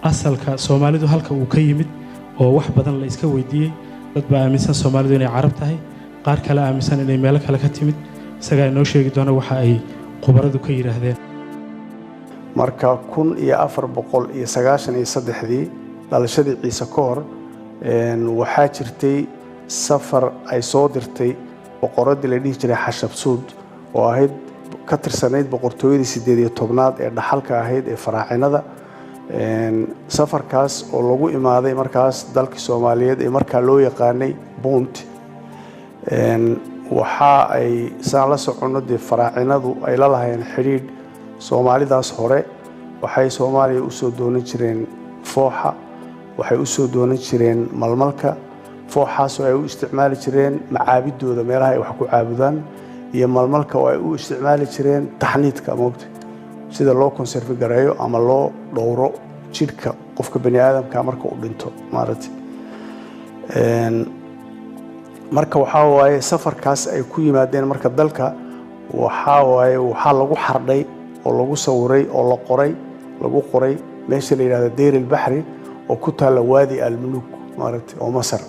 Asalka Soomaalidu halka uu ka yimid oo wax badan la iska weydiiyey. Dad baa aaminsan Soomaalidu inay Carab tahay, qaar kale aaminsan inay meelo kale ka timid. Isagaa inoo sheegi doona waxa ay khubaradu ka yidhaahdeen. Marka 1493-dii dhalashadii Ciise ka hor, waxaa jirtay safar ay soo dirtay boqoradii la dhihi jiray Xashabsuud, oo ahayd ka tirsanayd boqortooyadii 18aad ee dhaxalka ahayd ee faraacinada. Safarkaas oo lagu imaaday markaas dalkii Soomaaliyeed ee markaa loo yaqaanay Bunt. Waxa ay saan la soconno dee faraacinadu ay la lahayeen xidhiidh Soomaalidaas hore. Waxay Soomaaliya usoo doonan jireen fooxa, waxay usoo doonan jireen malmalka, fooxaasoo ay u isticmaali jireen macaabidooda, meelaha ay wax ku caabudaan, iyo malmalka oo ay u isticmaali jireen taxniidka, moogta, sida loo conserve gareeyo ama loo dhowro jidhka qofka bani aadamka marka uu dhinto, maaragtay. Marka waxaa waaye safarkaas ay ku yimaadeen marka dalka, waxaa waaye waxaa lagu xardhay oo lagu sawiray oo la qoray, lagu qoray meesha la yidhahdo Deyr Ilbaxri oo ku taalla Waadi Almuluk, maaragtay, oo Masar.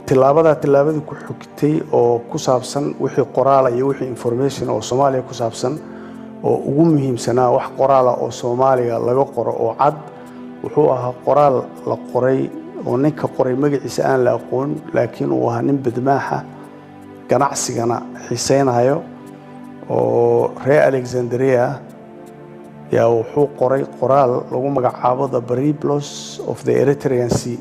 Tilaabadaa tilaabadii ku xigtay oo ku saabsan wixii qoraala iyo wixii information oo Soomaaliya ku saabsan oo ugu muhiimsanaa, wax qoraala oo Soomaaliya laga qoro oo cad, wuxuu ahaa qoraal la qoray oo ninka qoray magaciisa aan la aqoon, laakiin uu ahaa nin badmaaxa, ganacsigana xiiseynayo, oo reer Alexandria ah. Yaa wuxuu qoray qoraal lagu magacaabo The Periplus of the Eritrean Sea.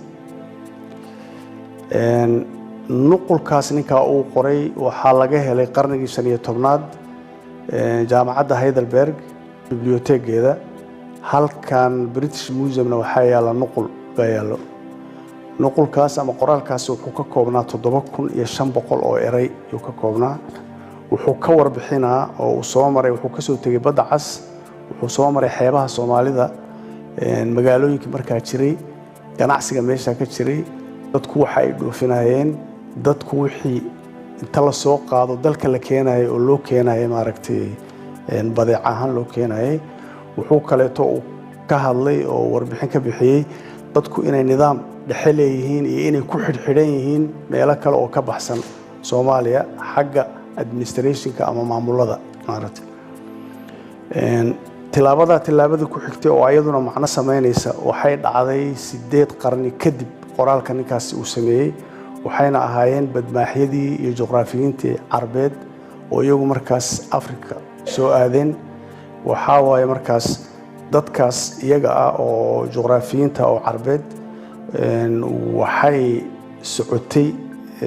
Nuqulkaas ninkaa uu qoray waxaa laga helay qarnigii 15aad jaamacadda Heidelberg biblioteegeeda. Halkan British Museumna waxaa yaalla nuqul baa yaallo. Nuqulkaas ama qoraalkaas wuxuu ka koobnaa 7500 oo eray ayuu ka koobnaa. Wuxuu ka warbixinaa oo uu soo maray, wuxuu kasoo tegey Badda Cas, wuxuu soo maray xeebaha Soomaalida, magaalooyinkii markaa jiray, ganacsiga meesha ka jiray, dadku waxa ay dhoofinayeen, dadku wixii inta la soo qaado dalka la keenayay oo loo keenayay, maaragtay, badeec ahaan loo keenayay. Wuxuu kaleeto uu ka hadlay oo warbixin ka bixiyey dadku inay nidaam dhexe leeyihiin iyo inay ku xidhxidhan yihiin meelo kale oo ka baxsan Soomaaliya xagga administrationka ama maamulada, maaragtay. Tilaabadaa tilaabada ku xigtay oo ayaduna macno samaynaysa waxay dhacday 8 qarni kadib qoraalka ninkaasi uu sameeyey. Waxayna ahaayeen badmaaxyadii iyo juqraafiyiintii Carbeed oo iyagu markaas Africa soo aadeen. Waxaa waaye markaas dadkaas iyaga ah oo juqraafiyiinta oo Carbeed waxay socotay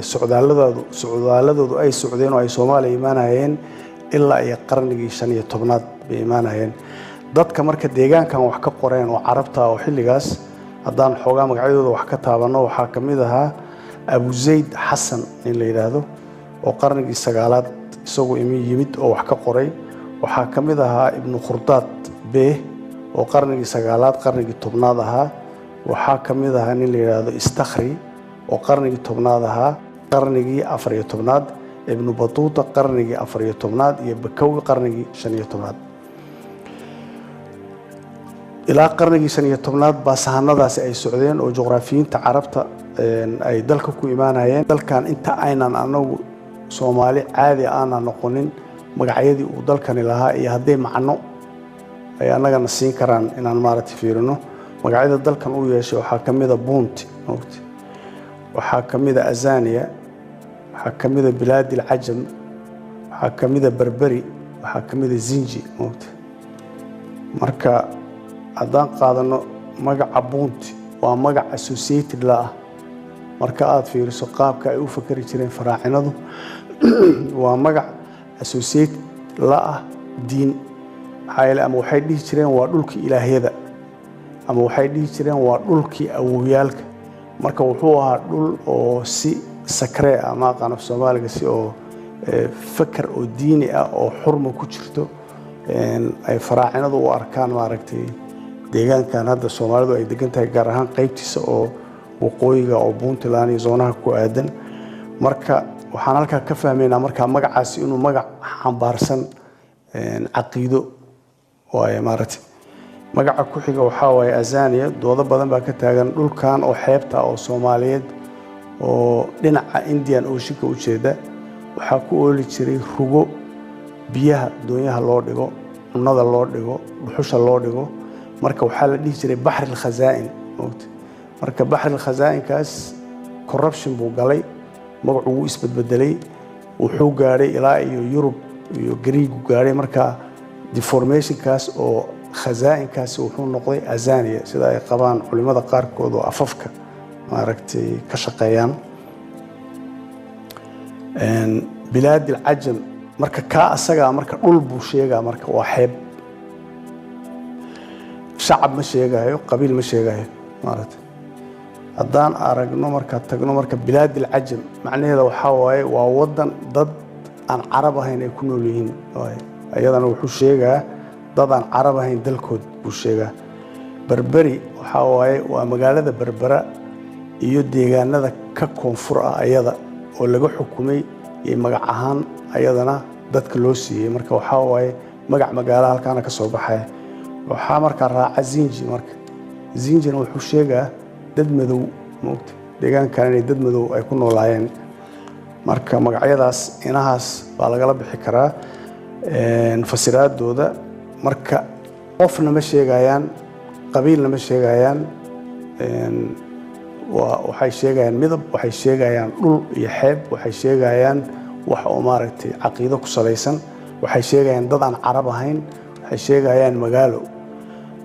socdaaladoodu ay socdeen oo ay Soomaaliya imaanayeen ilaa iyo qarnigii 15aad bay imaanayeen. Dadka marka deegaankan wax ka qoreen oo Carabta oo xilligaas, haddaan xoogaa magacyadooda wax ka taabanno, waxaa ka mid ahaa Abuzayd Xasan nin la yidhaahdo oo qarnigii sagaalaad isagu imi yimid oo wax ka qoray. Waxaa ka mid ahaa Ibnu Khurdaad Beeh oo qarnigii sagaalaad, qarnigii 10aad ahaa. Waxaa ka mid ahaa nin la yidhaahdo Istakhri oo qarnigii 10aad ahaa, qarnigii 14aad, Ibnu Batuuta qarnigii 14aad, iyo Bakawi qarnigii 15aad. Ilaa qarnigii 15aad baa sahanadaasi ay socdeen oo juqraafiyiinta Carabta ay dalka ku imaanayeen. Dalkan inta aynan anagu Soomaali caadi aanan noqonin, magacyadii uu dalkani lahaa iyo hadday macno ay annagana siin karaan inaan, maaragtay, fiirino magacyada dalkan uu yeeshay, waxaa ka mid a Buunti, mogti, waxaa ka mid a Azania, waxaa ka mid a Bilaadi Alcajam, waxaa ka mid a Berberi, waxaa ka mid a Zinji, mogti. Marka haddaan qaadano magaca Buunti, waa magac associated la ah marka aada fiiriso qaabka ay u fakari jireen faraacinadu. Waa magac associated la ah diin, maxaa yeele ama waxay dhihi jireen waa dhulkii ilaahyada ama waxay dhihi jireen waa dhulkii awowyaalka. Marka wuxuu ahaa dhul oo si sacré ah, ma aqaan af Soomaaliga, si oo fakar oo diini ah oo xurma ku jirto ay faraacinadu u arkaan, maaragtay, deegaankan hadda Soomaalidu ay degan tahay, gaar ahaan qaybtiisa oo waqooyiga oo Puntland iyo zoonaha ku aadan. Marka waxaan halkaa ka fahmaynaa markaa magacaasi inuu magac xambaarsan caqiido waaye, maaragtay. Magaca ku xiga waxaa waaye Azania. Doodo badan baa ka taagan dhulkan oo xeebta oo Soomaaliyeed oo dhinaca Indian Oceanka u jeeda. Waxaa ku ooli jiray rugo biyaha doonyaha loo dhigo, cunnada loo dhigo, dhuxusha loo dhigo. Marka waxaa la dhihi jiray Baxri Alkhazaa'in, moogta. Marka Baxri Alkhazaa'inkaas corruption buu galay, magacu wuu isbedbedelay, wuxuu gaadhay ilaa iyo Yurub iyo Gariigu gaadhay. Marka deformationkaas oo khazaa'inkaasi wuxuu noqday Azania, sida ay qabaan culimmada qaarkood oo afafka maaragtay ka shaqeeyaan. Bilaad Alcajam, marka kaa asagaa marka dhul buu sheegaa, marka waa xeeb, shacab ma sheegayo, qabiil ma sheegayo, maaragtay. Haddaan aragno markaa tagno, marka Bilaad Alcajam macnaheeda waxaa waaye waa waddan dad aan Carab ahayn ay ku nool yihiin waaye. Iyadana wuxuu sheegaa dad aan Carab ahayn dalkood buu sheegaa. Berberi waxaa waaye waa magaalada Berbera iyo deegaanada ka koonfur ah ayada oo laga xukumay iyo magac ahaan ayadana dadka loo siiyey. Marka waxaa waaye magac magaalo halkaana ka soo baxaya. Waxaa markaa raaca Zinji. Marka Zinjina wuxuu sheegaa dad madow, moogta, deegaankan inay dad madow ay ku noolaayeen. Marka magacyadaas inahaas baa lagala bixi karaa fasiraadooda. Marka qofna ma sheegayaan, qabiilna ma sheegayaan, waxay sheegayaan midab, waxay sheegayaan dhul iyo xeeb, waxay sheegayaan wax oo maaragtay caqiido ku salaysan, waxay sheegayaan dad aan Carab ahayn, waxay sheegayaan magaalo.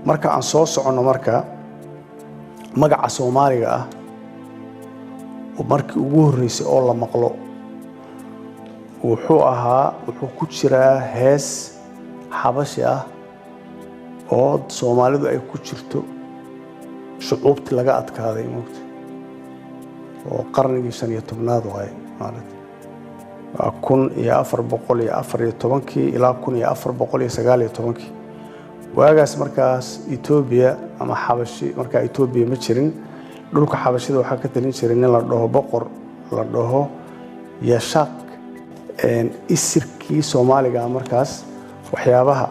Marka aan soo soconno, marka magaca Soomaaliga ah oo markii ugu horreysay oo la maqlo wuxuu ahaa, wuxuu ku jiraa hees Xabashi ah oo Soomaalidu ay ku jirto shucuubtii laga adkaaday, moogta, oo qarnigii 15aad waaye, maaragtay, waa 1414kii ilaa 1419kii. Waagaas markaas Etoobiya ama Xabashi, markaa Etoobiya ma jirin. Dhulka Xabashida waxaa ka talin jiray nin la dhaho, boqor la dhaho Yashaaq. Isirkii Soomaaliga markaas waxyaabaha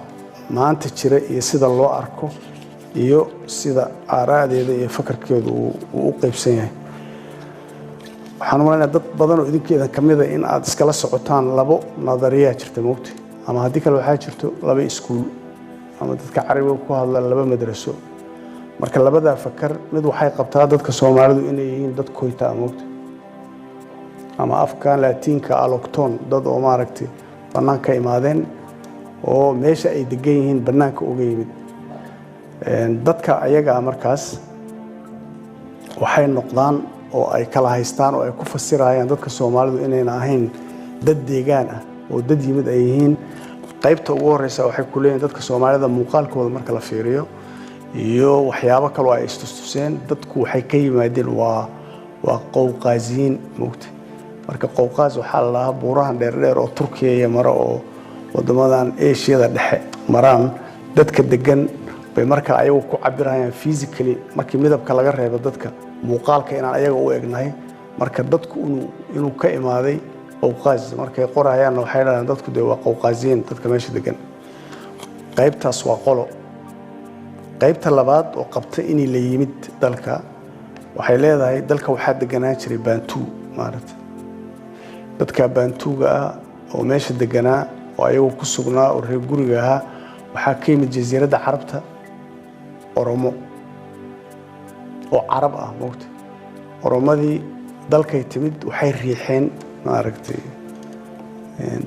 maanta jira iyo sida loo arko iyo sida aaraadeeda iyo fakarkeedu uu u qeybsan yahay, waxaan u malaynayaa dad badan oo idinkeeda ka mida in aad iskala socotaan labo nadariyaa jirta, moogta, ama haddii kale waxaa jirto laba iskuul, ama dadka Carabiga ku hadla laba madraso. Marka labadaa fakar, mid waxay qabtaa dadka Soomaalidu inay yihiin dad koyta, moogta, ama afkan Laatiinka allochthon, dad oo maaragtay bannaan ka imaadeen oo meesha ay degan yihiin bannaanka uga yimid. Dadka ayagaa markaas waxay noqdaan oo ay kala haystaan oo ay ku fasirayaan dadka Soomaalidu inayna ahayn dad deegaan ah oo dad yimid ay yihiin. Qaybta ugu horeysa waxay ku leeyihin dadka Soomaalida muuqaalkooda marka la fiiriyo iyo waxyaabo kaloo ay istustuseen, dadku waxay ka yimaadeen waa Qowqaasiyiin, moogta. Marka Qowqaas waxaa la dhahaa buurahan dheerdheer oo Turkiya iyo maro oo waddamadan Eshiyada Dhexe maraan dadka degan bay marka ayagu ku cabirayaan physically, markii midabka laga reebo dadka muuqaalka inaan ayaga u egnahay. Marka dadku inuu ka imaaday Qowqaas markay qorayaanna waxay dhahdaan dadku dee waa Qowqaasiyiin dadka meesha degan. Qaybtaas waa qolo. Qaybta labaad oo qabta inii la yimid dalka waxay leedahay dalka waxaa deganaan jiray Baantuu, maaragtay, dadka Baantuuga ah oo meesha deganaa oo ayagu ku sugnaa oo reer guriga ahaa. Waxaa ka yimid Jasiiradda Carabta Oromo oo Carab ah, moogta. Oromadii dalkay timid waxay riixeen, maaragtay,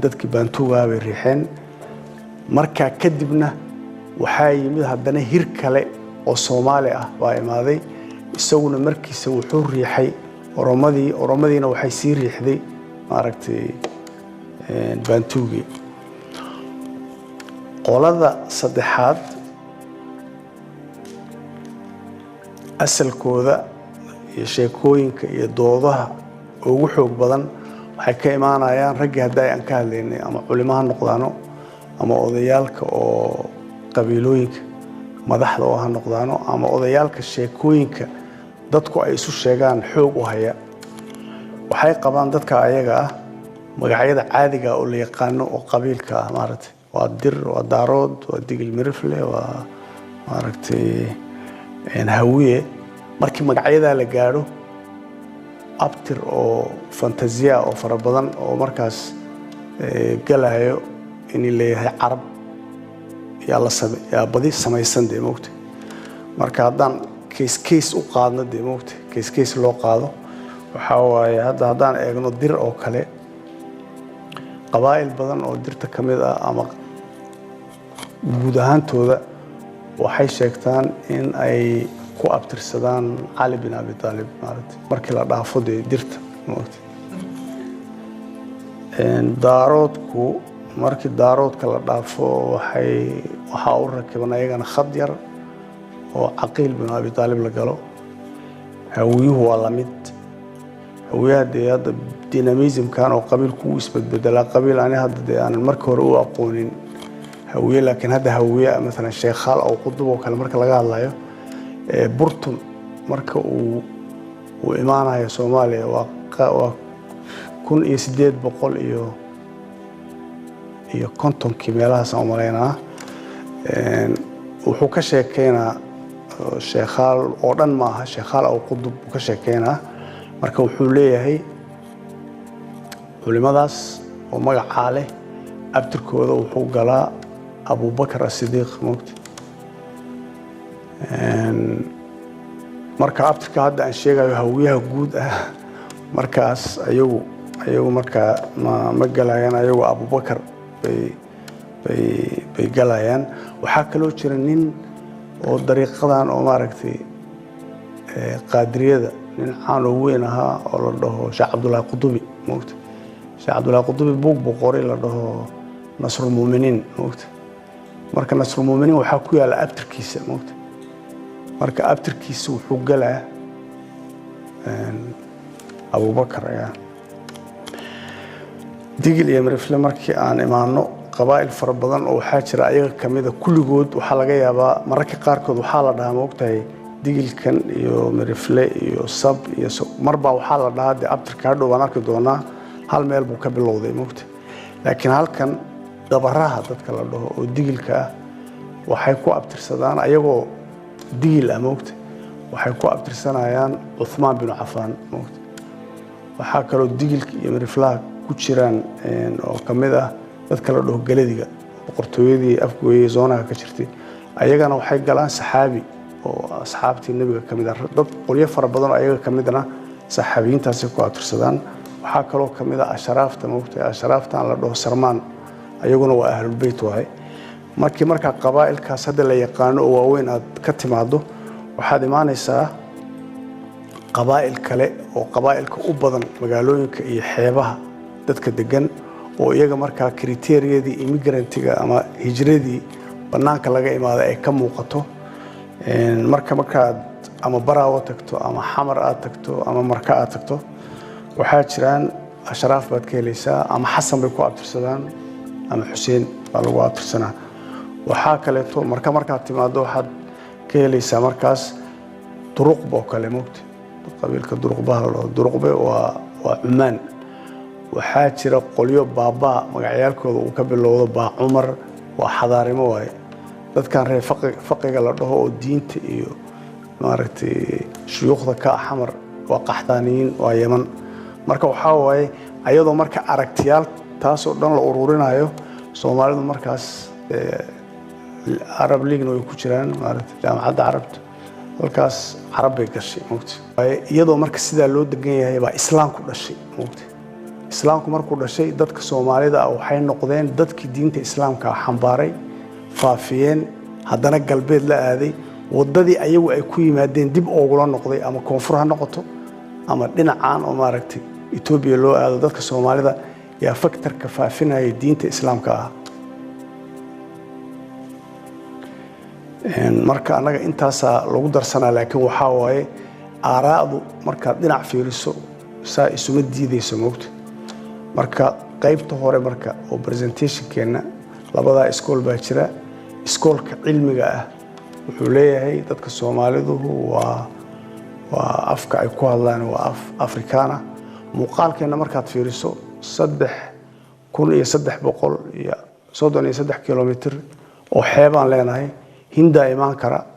dadkii Baantuuga ah bay riixeen. Markaa kadibna waxaa yimid haddana hir kale oo Soomaali ah baa imaaday, isaguna markiisa wuxuu riixay Oromadii, Oromadiina waxay sii riixday, maaragtay, Baantuugii. Qolada saddexaad asalkooda iyo sheekooyinka iyo doodaha ugu xoog badan waxay ka imaanayaan raggii hadda aan ka hadlaynay, ama culimo ha noqdaano ama odayaalka oo qabiilooyinka madaxda oo ha noqdaano ama odayaalka sheekooyinka dadku ay isu sheegaan xoog u haya. Waxay qabaan dadka ayaga ah magacyada caadiga oo la yaqaano oo qabiilka ah, maaragtay, waa Dir, waa Daarood, waa Digil Mirifle, waa Maaragtay, Hawiye. Markii magacyadaa la gaadho, abtir oo fantasiya oo fara badan oo markaas galayo in leeyahay Carab yaa la same, yaa badi samaysan dee, moogta. Marka haddaan case case u qaadno dee, moogta, case case loo qaado, waxaa waaye hadda haddaan eegno Dir oo kale, qabaa'il badan oo Dirta ka mid ah ama guud ahaantooda waxay sheegtaan in ay ku abtirsadaan Cali bin Abi Taalib, maaragtay, markii la dhaafo dee Dirta, maaragtay. Daaroodku, markii Daaroodka la dhaafo, waxaa u rakiban ayagana khad yar oo Caqiil bin Abi Taalib la galo. Hawiyuhu waa la mid. Hawiyaha dee hadda dynamismkan oo qabiilku u isbedbedelaa, qabiil ani hadda dee aanan marka hore u aqoonin Hawiye, laakiin hadda Hawiye, maalan Sheekhaal oo Qudub oo kale marka laga hadlayo, Burtun marka uu imaanayo Soomaaliya waa 1850-kii meelahaas aan umalaynaa. Wuxuu ka sheekeynaa Sheekhaal oo dhan maaha, Sheekhaal oo Qudub buu ka sheekeynaa. Marka wuxuu leeyahay culimadaas oo magacaa leh abtirkooda wuxuu galaa Abubakar Asidiiq, mogta. Marka abtirka hadda aan sheegayo Hawiyaha guud ah, markaas ayagu markaa ma galayaan, ayagu Abubakar bay galayaan. Waxaa kaloo jira nin oo dariiqadan oo maaragtay Qaadiriyada, nin caan oo weyn ahaa oo la dhaho Sheekh Cabdullaahi Qudubi, mogta. Sheekh Cabdullaahi Qudubi buug buu qoray la dhaho Nasrulmuminiin, mogta. Marka Nasrulmuminiin waxaa ku yaalla abtirkiisa, mogta. Marka abtirkiisa wuxuu galaa Abubakar ayaa. Digil iyo Mirifle markii aan imaano, qabaa'il fara badan oo waxaa jira ayaga kamida kulligood waxaa laga yaabaa mararka qaarkood waxaa la dhahaa, maogtahay, Digilkan iyo Mirifle iyo Sab iyo marbaa waxaa la dhahaa dee abtirka hadhow baan arki doonaa hal meel buu ka bilowday, maogta. Laakiin halkan Dabaraha dadka la dhaho oo Digilka ah waxay ku abtirsadaan ayagoo Digil ah, maogta, waxay ku abtirsanayaan Cuthmaan binu Cafaan, maogta. Waxaa kaloo Digilka iyo Miriflaha ku jiraan oo ka mid ah dadka la dhaho Galadiga, boqortooyadii Afgooyey zoonaha ka jirtay, ayagana waxay galaan saxaabi oo asxaabtii Nebiga ka mid ah. Dad qolyo fara badan oo ayaga ka midna saxaabiyiintaasay ku abtirsadaan. Waxaa kaloo ka mid ah Asharaafta, maogtahay, Asharaaftan la dhaho Sarmaan, ayaguna waa Ahlulbeyt waaye. Markii markaa qabaa'ilkaas hadda la yaqaano oo waaweyn aad ka timaado, waxaad imaanaysaa qabaa'il kale oo qabaa'ilka u badan magaalooyinka iyo xeebaha dadka degan, oo iyaga markaa criteriyadii immigrantiga ama hijradii bannaanka laga imaaday ay ka muuqato. Marka markaad ama Baraawo tagto ama Xamar aad tagto ama Marka aad tagto, waxaa jiraan Ashraaf baad ka helaysaa, ama Xasan bay ku abtirsadaan ama Xuseen baa lagu abtirsanaa. Waxaa kaleeto marka markaad timaado waxaad ka helaysaa markaas Duruqba oo kale, mogta, qabiilka Duruqbaha la dhaho. Duruqbe waa Cumaan. Waxaa jira qolyo Baabaa magacyaalkooda uu ka bilowdo, Baa Cumar, waa xadaarimo waaye. Dadkan reer Faqiga la dhaho oo diinta iyo maaragtay shuyuukhda ka ah Xamar waa Qaxdaaniyiin, waa Yeman. Marka waxaa waaye ayadoo marka aragtiyaal taasoo dhan la ururinayo, Soomaalidu markaas Arab Leaguena way ku jiraan, maaragtay, Jaamacadda Carabta, halkaas Carab bay gashay, mogta. Iyadoo marka sidaa loo degan yahay baa Islaamku dhashay, mogta. Islaamku markuu dhashay, dadka Soomaalida ah waxay noqdeen dadkii diinta Islaamka ah xambaaray, faafiyeen, haddana galbeed la aaday, waddadii ayagu ay ku yimaadeen dib oogula noqday, ama koonfur ha noqoto ama dhinacaan oo maaragtay Etoobiya loo aado. Dadka Soomaalida yaa faktarka faafinaya diinta Islaamka ah. Marka annaga intaasaa lagu darsanaa, laakiin waxaa waaye aaraa'du markaad dhinac fiiriso saa isuma diideyso, moogta. Marka qaybta hore marka oo presentationkeenna labadaa iskool baa jira. Iskoolka cilmiga ah wuxuu leeyahay dadka Soomaaliduhu waa afka ay ku hadlaan waa af Afrikaana. Muuqaalkeenna markaad fiiriso, 3333 kilomitr oo xeebaan leenahay. Hindaa imaan kara.